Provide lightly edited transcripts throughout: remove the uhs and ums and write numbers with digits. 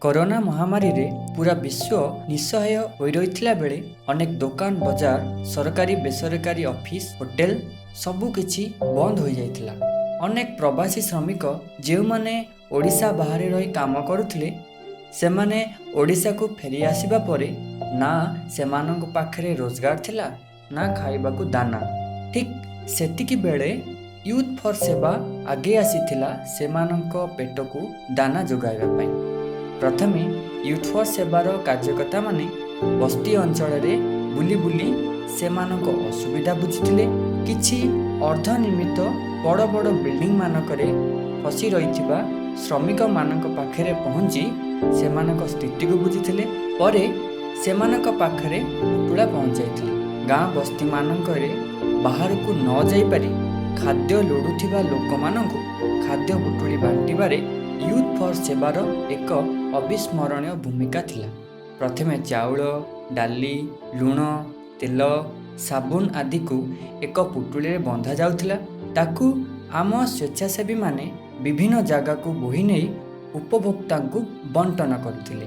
Corona ମହାମାରୀରେ ପୁରା ବିଶ୍ୱ ନିଃସହାୟ ହୋଇ ରହିଥିଲା ବେଳେ ଅନେକ ଦୋକାନ ବଜାର, ସରକାରୀ ବେସରକାରୀ ଅଫିସ, ହୋଟେଲ ସବୁକିଛି ବନ୍ଦ ହୋଇଯାଇଥିଲା। ଅନେକ ପ୍ରବାସୀ ଶ୍ରମିକ ଯେଉଁମାନେ ଓଡ଼ିଶା ବାହାରେ ରହି କାମ କରୁଥିଲେ, ସେମାନେ ଓଡ଼ିଶାକୁ ଫେରି ଆସିବା ପରେ ନା ସେମାନଙ୍କ ପାଖରେ ରୋଜଗାର ଥିଲା ନା ଖାଇବାକୁ ଦାନା। ଠିକ୍ ସେତିକି ବେଳେ ୟୁଥ୍ ଫର୍ ସେବା ଆଗେଇ ଆସିଥିଲା ସେମାନଙ୍କ ପେଟକୁ ଦାନା ଯୋଗାଇବା ପାଇଁ। ପ୍ରଥମେ ୟୁଥ୍ ଫର୍ ସେବାର କାର୍ଯ୍ୟକର୍ତ୍ତାମାନେ ବସ୍ତି ଅଞ୍ଚଳରେ ବୁଲି ବୁଲି ସେମାନଙ୍କ ଅସୁବିଧା ବୁଝିଥିଲେ। କିଛି ଅର୍ଦ୍ଧନିର୍ମିତ ବଡ଼ ବଡ଼ ବିଲ୍ଡିଂମାନଙ୍କରେ ଫସି ରହିଥିବା ଶ୍ରମିକମାନଙ୍କ ପାଖରେ ପହଞ୍ଚି ସେମାନଙ୍କ ସ୍ଥିତିକୁ ବୁଝିଥିଲେ। ପରେ ସେମାନଙ୍କ ପାଖରେ ପୁଟୁଳା ପହଞ୍ଚାଇଥିଲେ। ଗାଁ ବସ୍ତିମାନଙ୍କରେ ବାହାରକୁ ନ ଯାଇପାରି ଖାଦ୍ୟ ଲୋଡ଼ୁଥିବା ଲୋକମାନଙ୍କୁ ଖାଦ୍ୟ ପୁଟୁଳି ବାଣ୍ଟିବାରେ ୟୁଥ୍ ଫର୍ ସେବାର ଏକ ଅବିସ୍ମରଣୀୟ ଭୂମିକା ଥିଲା। ପ୍ରଥମେ ଚାଉଳ, ଡାଲି, ଲୁଣ, ତେଲ, ସାବୁନ ଆଦିକୁ ଏକ ପୁଟୁଳିରେ ବନ୍ଧା ଯାଉଥିଲା। ତାକୁ ଆମ ସ୍ୱେଚ୍ଛାସେବୀମାନେ ବିଭିନ୍ନ ଜାଗାକୁ ବୋହି ନେଇ ଉପଭୋକ୍ତାଙ୍କୁ ବଣ୍ଟନ କରୁଥିଲେ।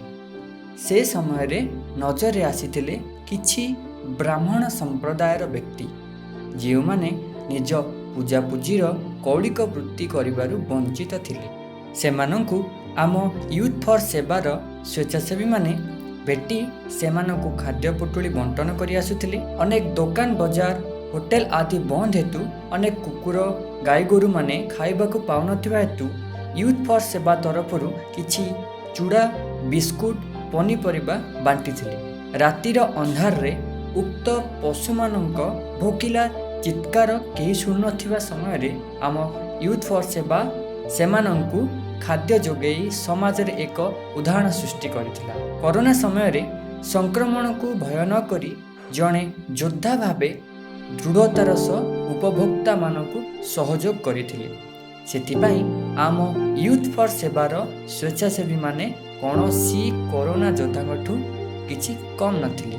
ସେ ସମୟରେ ନଜରରେ ଆସିଥିଲେ କିଛି ବ୍ରାହ୍ମଣ ସମ୍ପ୍ରଦାୟର ବ୍ୟକ୍ତି, ଯେଉଁମାନେ ନିଜ ପୂଜାପୂଜିର କୌଳିକ ବୃତ୍ତି କରିବାରୁ ବଞ୍ଚିତ ଥିଲେ। ସେମାନଙ୍କୁ ଆମ ୟୁଥ୍ ଫର୍ ସେବାର ସ୍ୱେଚ୍ଛାସେବୀମାନେ ଭେଟି ସେମାନଙ୍କୁ ଖାଦ୍ୟ ପୁଟୁଳି ବଣ୍ଟନ କରି ଆସୁଥିଲେ। ଅନେକ ଦୋକାନ ବଜାର, ହୋଟେଲ ଆଦି ବନ୍ଦ ହେତୁ ଅନେକ କୁକୁର, ଗାଈ ଗୋରୁମାନେ ଖାଇବାକୁ ପାଉନଥିବା ହେତୁ ୟୁଥ୍ ଫର୍ ସେବା ତରଫରୁ କିଛି ଚୁଡ଼ା, ବିସ୍କୁଟ, ପନିପରିବା ବାଣ୍ଟିଥିଲେ। ରାତିର ଅନ୍ଧାରରେ ଉକ୍ତ ପଶୁମାନଙ୍କ ଭୋକିଲା ଚିତ୍କାର କେହି ଶୁଣୁନଥିବା ସମୟରେ ଆମ ୟୁଥ୍ ଫର୍ ସେବା ସେମାନଙ୍କୁ ଖାଦ୍ୟ ଯୋଗାଇ ସମାଜରେ ଏକ ଉଦାହରଣ ସୃଷ୍ଟି କରିଥିଲା। କରୋନା ସମୟରେ ସଂକ୍ରମଣକୁ ଭୟ ନ କରି ଜଣେ ଯୋଦ୍ଧା ଭାବେ ଦୃଢ଼ତାର ସହ ଉପଭୋକ୍ତାମାନଙ୍କୁ ସହଯୋଗ କରିଥିଲେ। ସେଥିପାଇଁ ଆମ ୟୁଥ୍ ଫର୍ ସେବାର ସ୍ୱେଚ୍ଛାସେବୀମାନେ କୌଣସି କରୋନା ଯୋଦ୍ଧାଙ୍କଠୁ କିଛି କମ୍ ନଥିଲେ।